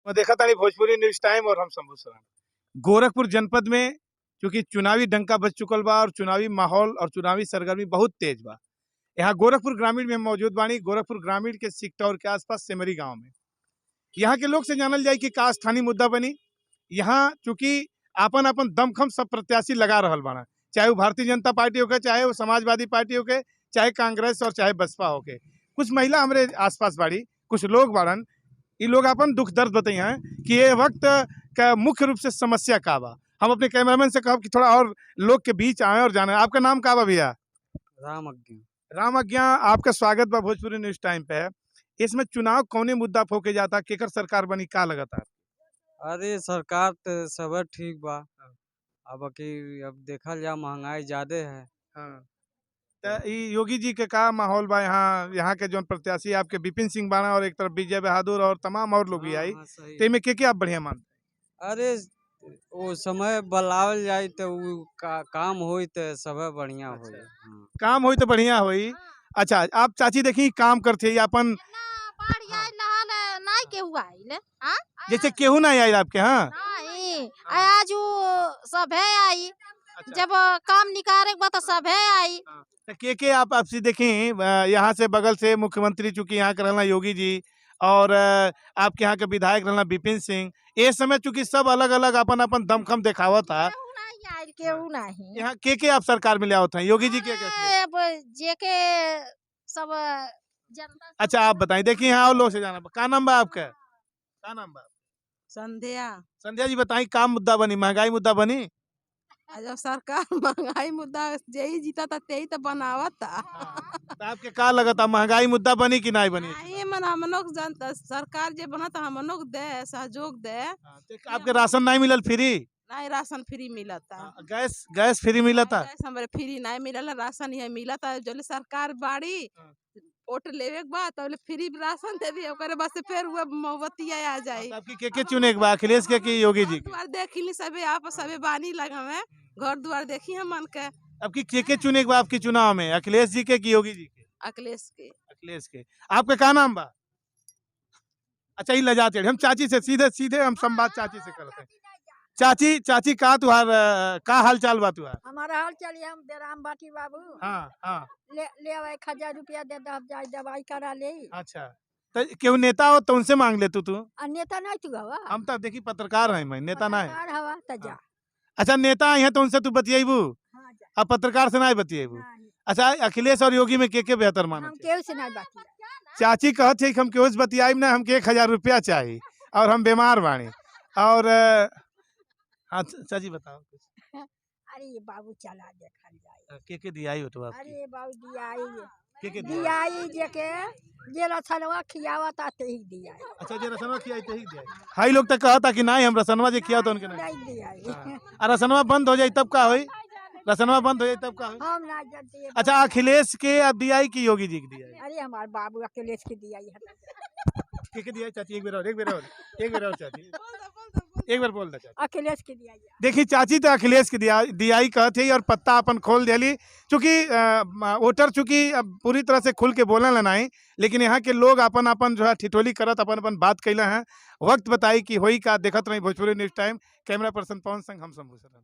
मैं देखा तानी भोजपुरी न्यूज टाइम और हम शंभू शरण। गोरखपुर जनपद में चूंकि चुनावी डंका बज चुकल बा और चुनावी माहौल और चुनावी सरगर्मी बहुत तेज बा। यहाँ गोरखपुर ग्रामीण में हम मौजूद बानी। गोरखपुर ग्रामीण के सिकटौर के आसपास सेमरी गांव में यहाँ के लोग से जानल जाए कि का स्थानीय मुद्दा बनी। यहाँ चूंकि आपन आपन दमखम सब प्रत्याशी लगा रहल बाना, चाहे वो भारतीय जनता पार्टी होके, चाहे वो समाजवादी पार्टी होके, चाहे कांग्रेस और चाहे बसपा होके। कुछ महिला हमारे आसपास बाड़ी, कुछ लोग बाड़न, ये लोग अपन दुख दर्द बताई हैं कि ये वक्त का मुख्य रूप से समस्या का बा। हम अपने कैमरामैन से कहब कि थोड़ा और लोग के बीच आए और जाने। आपका नाम का बा भैया? राम अज्ञा। राम अज्ञा, आपका स्वागत बा भोजपुरी न्यूज टाइम पे। इसमें चुनाव कौने मुद्दा फोके जाता, केकर सरकार बनी, का लगता? अरे सरकार तो सब ठीक बा। अब बाकी अब देखल जा महंगाई ज्यादा है। हाँ। त ई योगी जी के का माहौल बा यहाँ? यहाँ के जौन प्रत्याशी आपके विपिन सिंह बाना और एक तरफ विजय बहादुर और तमाम और लोग भी हाँ, आई, हाँ, सही। तो इनमें के आप बढ़िया मानते? अरे वो समय बलावल जाए तो उ काम होई तो सब बढ़िया होई। हाँ। काम होई तो बढ़िया होई। अच्छा, आप चाची देखी काम करते अपन ना बाढ़ आइल हन, नहीं केहू आइल। हाँ? जैसे केहू नहीं आई आपके? हाँ। नहीं, आज वो सब है आई। अच्छा। जब काम निकाले के बा तो सब है आई। तो के आप आपसी देखी यहाँ से बगल से मुख्यमंत्री चूंकि यहाँ के रहना योगी जी और आपके यहाँ के विधायक रहना विपिन सिंह, ये समय चूंकि सब अलग अलग अपन अपन दमखम देखावत था। केहू नहीं आइल, केहू नहीं। यहाँ के आप सरकार में ले आवत हैं, योगी जी के? अब जे के सब जनता। अच्छा, आप बताइए, देखिए यहाँ और लोग से जाना। का नाम बा आपका? का नाम बा? संध्या। संध्या जी बताइए, का मुद्दा बनी? महंगाई मुद्दा बनी? आ जब सरकार महंगाई मुद्दा जेही जीता था तेही तो बनावता। तो आपके का लगता, महंगाई मुद्दा बनी कि नहीं बनी? नहीं, मन हमनोक जनता सरकार जे बनता हमनोक दे सहयोग दे। हाँ, तो आपके राशन नहीं मिलल फ्री? नहीं, राशन फ्री मिलता। हाँ, गैस गैस फ्री मिलता? गैस हमरे फ्री नहीं मिलल, राशन ये मिलता। जोले सरकार बाड़ी हाँ। वोट लेवे के बाद तबले फ्री राशन दे दी, ओकरे बाद से फिर वो मोमबत्ती आ जाई। तो आपकी के चुने के बा, अखिलेश के कि योगी जी घर के? द्वार देखी सबे, आप सबे बानी लगा में घर द्वार देखी हम मन के। आपकी के चुने के बा आपकी चुनाव में, अखिलेश जी के कि योगी जी के? अखिलेश के। अखिलेश के। आपका का नाम बा? अच्छा, ये लजाते हम चाची से सीधे सीधे हम संवाद चाची से करते हैं। चाची, चाची का तुहार का हाल चाल बा तुहार? हमारा हाल चलिए, हम बेराम बाटी बाबू। हाँ हाँ। ले ले आवे 1000 रुपया दे दे, हम जाए दवाई करा ले। अच्छा, तो केहू नेता हो तो उनसे मांग ले तू तू आ नेता नहीं तू हवा? हम तो देखी पत्रकार हैं, मैं नेता ना है। पत्रकार हवा त जा। अच्छा, नेता आई है तो उनसे तू बतियाबू? हाँ, जा। अब पत्रकार से नहीं बतियाबू? नहीं। अच्छा, अखिलेश और योगी में के बेहतर माना? हम केहू से नहीं बाटी। चाची कहत है कि हम केहू से बतियाब ना, हमके 1000 रुपया चाहिए और हम बीमार बानी। और हाँ चाची बताओ कुछ। अरे ये बाबू चला देखल जाए। के दियाई हो तो आपकी? अरे बाबू दियाई के दियाई? दियाई जे के जे रसनवा खियावता ते ही दियाई। अच्छा, जे रसनवा खियाई ते ही दियाई। हाई लोग तो कहता कि नहीं हम रसनवा जे खिया तो उनके नहीं नहीं दियाई। हाँ। और रसनवा बंद हो जाए तब का होई? रसनवा बंद हो जाए तब का होई? हम ना जानते। अच्छा, अखिलेश के अब दियाई कि योगी जी के दियाई? अरे हमार बाबू अखिलेश के दियाई है। के दियाई चाची? एक बार और, एक बार और, एक बार और चाची, एक बार बोल दे चाची। अखिलेश के दियाई। देखी चाची तो अखिलेश के दियाई कहते ही और पत्ता अपन खोल दिली। चूँकि वोटर चूँकि अब पूरी तरह से खुल के बोलन ला नहीं, लेकिन यहाँ के लोग अपन अपन जो है ठिठोली करत अपन अपन बात कैला हैं। वक्त बताई कि होई का। देखत रही Bhojpuri news time. Camera person Pawan संग हम शंभू शरण।